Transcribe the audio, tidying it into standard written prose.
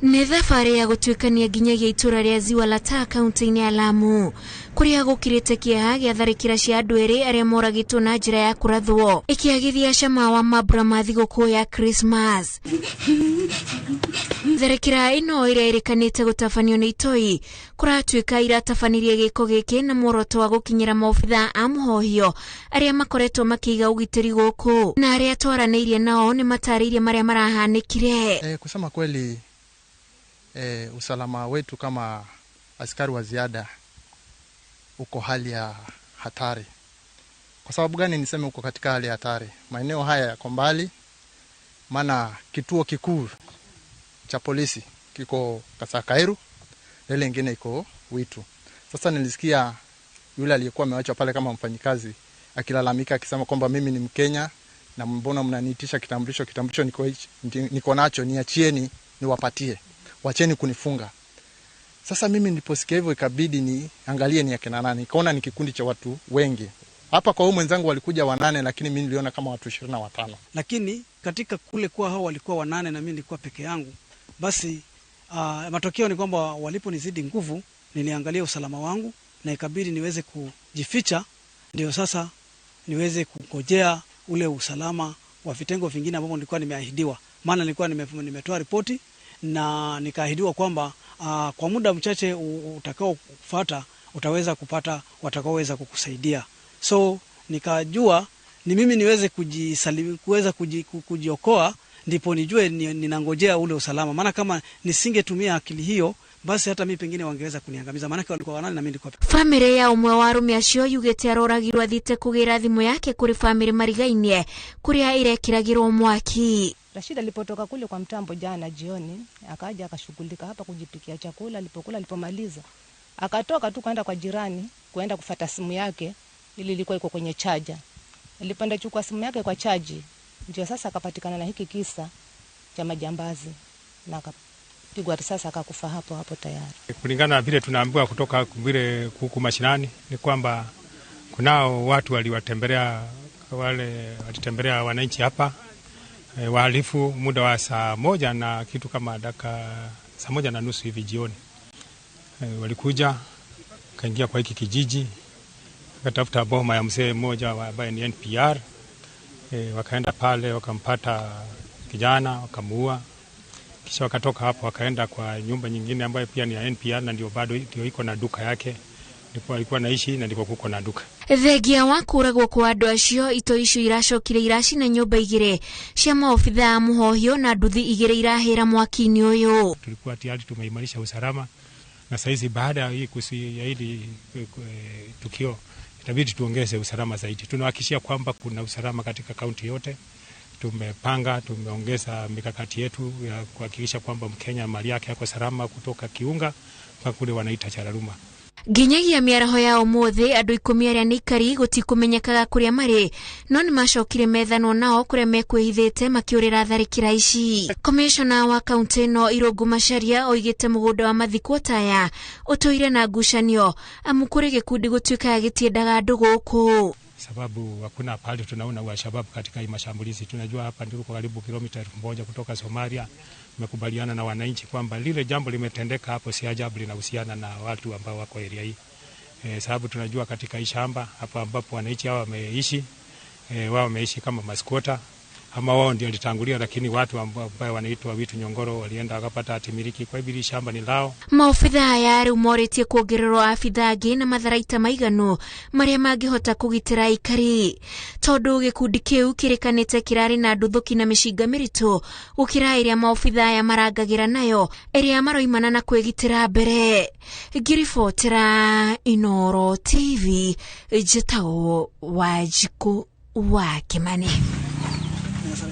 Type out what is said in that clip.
Nĩ thabarĩ ya gũtuĩkania nginyagia itũra rĩa Ziwa la Taa kaunti-inĩ ya Lamu kũrĩa gũkirĩte kĩeha gĩa tharĩkĩra cia andũ erĩ arĩa moragĩtwo na njĩra ya kũrathwo ĩkĩagithia cama wa mambura ma thigũkũ ya Christmas. Tharĩkĩra ĩno ĩrĩa ĩrĩkanĩte gũtabanio nĩ itoi kũratuĩka iratabanirie gĩko gĩkĩ na muoroto wa gũkinyĩra maobitha a mũhohio arĩa makoretwo makĩiga ũgitĩri gũkũ na arĩa twaranĩirie nao nĩ matarĩirie marĩa marahanĩkire. Kusema kweli, usalama wetu kama askari wa ziada uko hali ya hatari. Kwa sababu gani niseme uko katika hali ya hatari? Maeneo haya yako mbali, maana kituo kikuu cha polisi kiko Kasakairu, ile nyingine iko Witu. Sasa nilisikia yule aliyekuwa amewachwa pale kama mfanyikazi akilalamika akisema kwamba mimi ni Mkenya na mbona mnaniitisha kitambulisho, kitambulisho niko nacho, niachieni niwapatie, wacheni kunifunga. Sasa mimi niliposikia hivyo ikabidi niangalie ni akina nani. Nikaona ni kikundi cha watu wengi. Hapa kwa huyu mwenzangu walikuja 8, lakini mimi niliona kama watu 25. Lakini katika kule kwa hao walikuwa 8 na mimi nilikuwa peke yangu. Basi matokeo ni kwamba waliponizidi nguvu, niliangalia usalama wangu na ikabidi niweze kujificha, ndio sasa niweze kungojea ule usalama wa vitengo vingine ambapo nilikuwa nimeahidiwa. Maana nilikuwa nimetoa ripoti na nikaahidiwa kwamba kwa muda mchache utakao kufuata utaweza kupata watakaoweza kukusaidia. So nikajua ni mimi niweze kuweza kujiokoa, ndipo nijue ninangojea ule usalama. Maana kama nisingetumia akili hiyo, basi hata mimi pengine wangeweza kuniangamiza, maana walikuwa wanane na mimi nilikuwa. Family ya umwe wa arume acio yugite aroragirwo athite kugira thimu yake kuri family marigainie kuria irekiragirwo mwaki. Rashid alipotoka kule kwa mtambo jana jioni, akaja akashughulika hapa kujipikia chakula. Alipokula, alipomaliza, akatoka tu kwenda kwa jirani kwenda kufuata simu yake ili ilikuwa iko kwenye chaja. Alipenda chukua simu yake kwa chaji, ndio sasa akapatikana na hiki kisa cha majambazi na akapigwa risasi akakufa hapo hapo tayari. Kulingana na vile tunaambiwa kutoka vile huku mashinani ni kwamba kunao watu waliwatembelea, wale walitembelea wananchi hapa wahalifu muda wa saa 1 na kitu kama dakika saa 1:30 hivi jioni. Walikuja kaingia kwa hiki kijiji, wakatafuta boma ya mzee mmoja ambaye ni NPR. Wakaenda pale wakampata kijana wakamuua. Kisha wakatoka hapo wakaenda kwa nyumba nyingine ambayo pia ni ya NPR na ndio bado ndio iko na duka yake. Ndipo alikuwa naishi na ndipo kuko na duka. Thengia wa kũragwo kwa andũ acio itoi icio iracokire iracina nyũmba 2 cia maobitha a mũhohio na nduthi 2 irahĩra mwaki-inĩ ũyũ. Tulikuwa tayari tumeimarisha usalama na saizi baada ya hii ya hili tukio itabidi tuongeze usalama zaidi. Tunahakikishia kwamba kuna usalama katika kaunti yote. Tumepanga, tumeongeza mikakati yetu ya kuhakikisha kwamba Mkenya mali yake yako salama kutoka Kiunga mpaka kule wanaita Chararuma. Nginyagia mĩaraho ya ũmũthĩ andũ 10 arĩa nĩ ikari gũtikũmenyekaga kũrĩa marĩ, no nĩ macokire methanwo nao kũrĩa mekwĩhithĩte makĩũrĩra tharĩkĩra ici. Komishona wa kaunti ĩno Irũngũ Macharia oigĩte mũgũnda wa mathikwo taya ũtũire na ngucanio amu kũrĩ gĩkundi gũtuĩkaga gĩtiendaga andũ gũkũ. Sababu hakuna pale tunaona wa Shababu katika hii mashambulizi. Tunajua hapa ndio karibu kilomita 1000 kutoka Somalia. Tumekubaliana na wananchi kwamba lile jambo limetendeka hapo si ajabu linahusiana na watu ambao wako area hii. Sababu tunajua katika hii shamba hapa ambapo wananchi hawa wameishi, wao wameishi kama maskota ama wao ndio walitangulia, lakini watu ambao wanaitwa Witu Nyongoro walienda wakapata hatimiliki. Kwa hivyo shamba ni lao. Maobitha aya rĩu morĩtie kuongererwo abitha angĩ na matharaita maiganu marĩa mangĩhota kũgitĩra aikari, tondũ gĩkundi kĩu kĩrĩkanĩte kĩrarĩ na nduthũki na mĩcinga mĩritũ gũkĩra ĩrĩa maobitha aya marangagĩra nayo ĩrĩa maroimana na kwĩgitĩra mbere. Ngiribotera Inooro TV, njĩtagwo Wanjikũ wa Kĩmani.